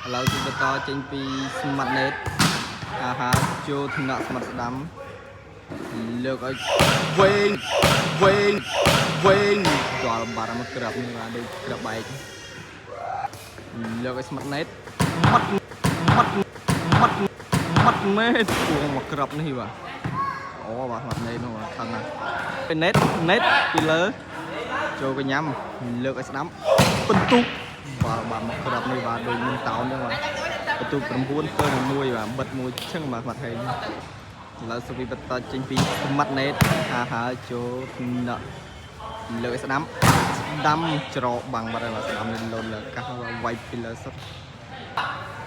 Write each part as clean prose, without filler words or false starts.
ឥឡូវគឺបន្តចេញពី Smart Net អាហាចូលថ្នាក់ស្មាត់ស្ដាំលើកឲ្យវែងវែងវែងដល់បាត់មកក្រាប់នេះបាទដូចក្រាប់បែកលើកឲ្យ Smart Net ម៉ាត់ម៉ាត់ម៉ាត់ម៉ាត់ណេតពួងមកក្រាប់នេះបាទអូបាទ Smart Net នោះបាទខឹងណាស់ពេល net net ពីលើចូលកញ្ញាំលើកឲ្យស្ដាំបន្ទុកបាទបាទមកក្រាប់នេះបាទដូចមិនតោនចឹងបាទ បន្ទូ9ទៅនឹង1បាទបិទមួយឈឹងបាទស្មាត់ហេងឥឡូវសុវីបន្តចេញពីស្មាត់ណេតហាហើចូលថ្នាក់លើកឲ្យស្ដាំស្ដាំច្រកបាំងបាត់ហើយបាទស្ដាំនេះលូនលើកាសវាយពីលើសុទ្ធ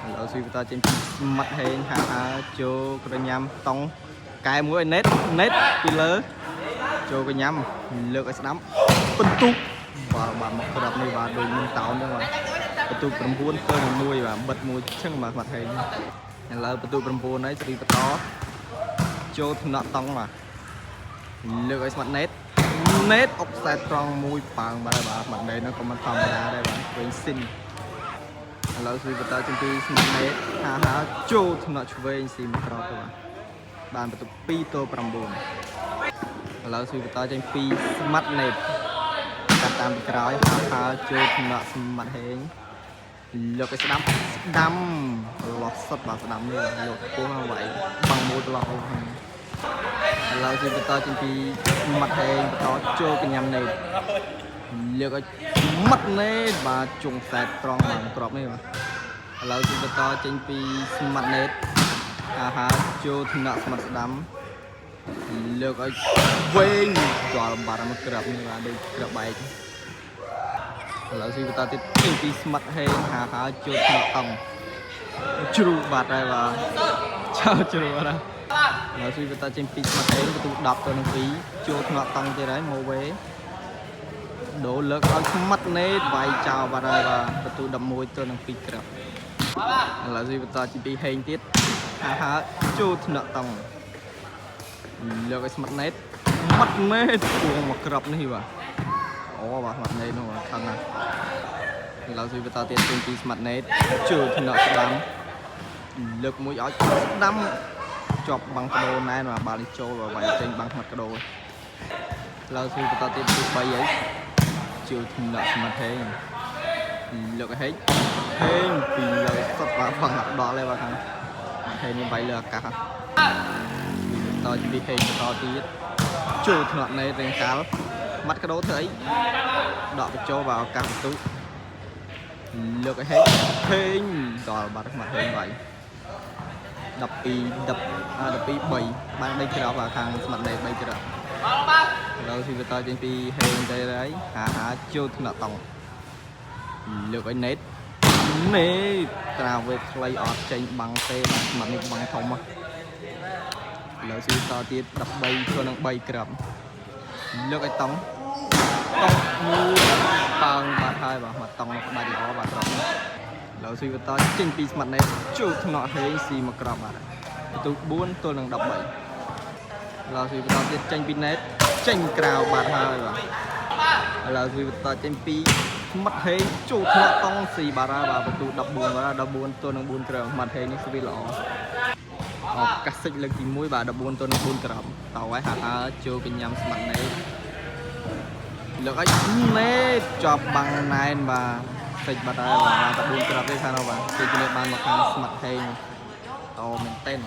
ឥឡូវសុវីបន្តចេញពីស្មាត់ហេងហាហើចូលក្រញាំតង់កែមួយឲ្យណេតណេតពីលើចូលកញ្ញាំលើកឲ្យស្ដាំបន្ទុកបាទបាទមកក្រាប់នេះបាទដូចមិនតោនចឹងបាទ បន្ទូ9ទៅនឹង1បាទបិទមួយឈឹងបាទស្មាត់ហេងឥឡូវបន្ទូ9ហើយស្រីបន្តចូលថ្នាក់តង់បាទលើកឲ្យស្មាត់ណេតណេតអុកសែតត្រង់មួយប៉ើងបាទបាទស្មាត់ណេតហ្នឹងក៏មិនធម្មតាដែរបាទវិញស៊ីនឥឡូវស្រីបន្តជំពីស្មាត់ណេតហាហាចូលថ្នាក់ឆ្វេងស៊ីមកក្រោបទៅបាទបានបន្ទុក2ទល់9ឥឡូវស្រីបន្តចេញពីស្មាត់ណេតកាត់តាមពីក្រោយហាហាចូលថ្នាក់ស្មាត់ហេង លើកឲ្យស្ដាំស្ដាំលោះសុតបាទស្ដាំនេះលោកពោះវាយបាំងមួយប្លុកហ្នឹងឥឡូវគឺបន្តចេញពីមាត់ហេងបន្តចូលកញ្ញាំណេតលើកឲ្យមាត់ណេតបាទជុងខ្សែត្រង់បាទក្របនេះបាទឥឡូវគឺបន្តចេញពីស្មាត់ណេតអាហាចូលថ្នាក់ស្មាត់ស្ដាំលើកឲ្យវែងដល់បាត់មកក្របនេះបាទដូចក្របបែក ឥឡូវស៊ីបន្តទៀតចេញពីស្មាត់ហេងហាហើចូលថ្នាក់តង់ជ្រូកបាត់ហើយបាទចោលជ្រូកបាត់ហើយឥឡូវស៊ីបន្តចេញពីស្មាត់ហេងបន្ទូ10ទៅនឹង2ចូលថ្នាក់តង់ទៀតហើយមកវេដូរលើកឲ្យស្មាត់ណេតវាយចោលបាត់ហើយបាទបន្ទូ11ទៅនឹង2ក្រាប់ឥឡូវស៊ីបន្តចេញពីហេងទៀតហាហើចូលថ្នាក់តង់លើកឲ្យស្មាត់ណេតម៉ាត់ណេតពួងមកក្រាប់នេះបាទអូបាទស្មាត់ណេតនោះបាទខឹងណាស់ ឥឡូវជួយបន្តទៀតចេញពី Smart Net ចូលថ្នាក់ស្ដាំលើកមួយឲ្យស្ដាំជាប់បាំងកដោណែនបាទបាល់នេះចូលបាទវាយចេញបាំងស្មាត់កដោឥឡូវជួយបន្តទៀតទី3ហើយចូលថ្នាក់ Smart ហេងលើកឲ្យហេងហេងពីលើសុតបាទបាំងអត់ដល់ទេបាទខាងហេងនេះវាយលើអាកាសបន្តពីហេងបន្តទៀតចូលថ្នាក់ Net រៀងកាល់ម៉ាត់កដោធ្វើអីដកបញ្ចូលបាទឱកាសបន្ទុក លើកឲ្យហេងហេងដល់បាត់មកហេងវាយ12 10 12 3បាន3គ្រាប់អាខាងស្មាត់ណេ3គ្រាប់ឥឡូវស៊ីបន្តចេញពីហេងទៅហើយហាហាចូលថ្នាក់តង់លើកឲ្យណេតណេត្រាវេតខ្លីអត់ចេញបាំងទេបាទស្មាត់នេះបាំងធំហ៎ឥឡូវស៊ីបន្តទៀត13ចូលនឹង3គ្រាប់លើកឲ្យតង់តង់មួយប៉ើងបាត់ហើយបាទមកតង់មកក្បាច់ល្អបាទគ្រាប់នេះ ឥឡូវស៊ីបន្តចេញពីស្មាត់ណេតចូលថ្នាក់ហេងស៊ីមកក្របបាទបន្ទូ4ទល់នឹង13ឥឡូវស៊ីបន្តទៀតចេញពីណេតចេញក្រៅបាត់ហើយបាទឥឡូវស៊ីបន្តចេញពីស្មាត់ហេងចូលថ្នាក់តង់ស៊ីបាត់ហើយបាទបន្ទូ14បាទ14ទល់នឹង4គ្រាប់ស្មាត់ហេងនេះស្វីល្អឱកាសសិចលើកទី1បាទ14ទល់នឹង4គ្រាប់តោហើយហាហើចូលកញ្ញាំស្មាត់ណេតលើកឲ្យណេតជាប់បាំងណែនបាទ តិចបាត់ហើយបាទតែ4គ្រាប់ទេខាងនោះបាទគេជំនះបានមកខាងស្មាត់ហេងតមែនតេន